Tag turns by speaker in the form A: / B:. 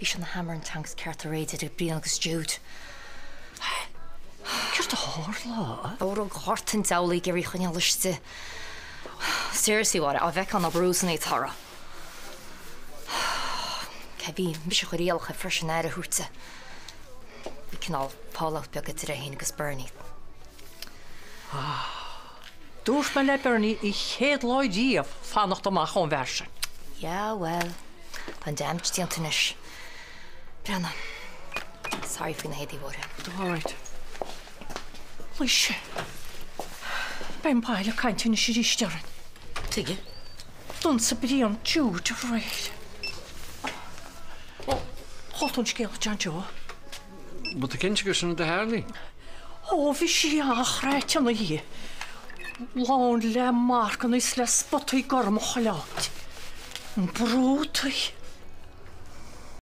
A: Bhí sé ina hammer and tongs ceart aréir idir Brian agus Jude.
B: Céard a tharla?
A: Bodhrán ghort an diabhail ag iarraidh a choinneáil istigh. Seriously, Mháire, á bhfeiceá na bruiseanna atá orthu. Cé bhí mise a chuir iallach air freisin aire a thabhairt di. Bhí cineál fallout beag idir é féin agus Bernie.
B: Dúirt mé le Bernie an chéad lá riamh fanacht amach ón bhfear sin.
A: Yeah, well, tá an damage déanta anois. Breathnaigh. Sorry faoi na héadaí, a Mháire.
B: All right. Muise. Beidh an baile ag caint anois arís orainn.
C: Tuige?
B: D'ionsaigh Brian Jude aréir. Ó, chuala tú an scéal, John Joe?
D: Bhfuil tú cinnte gur sin rud a tharlaigh?
B: Ó, bhí sí an-chráite ina dhiaidh. Lán le marcanna is le spotaí gorma chuile áit. An brútaí.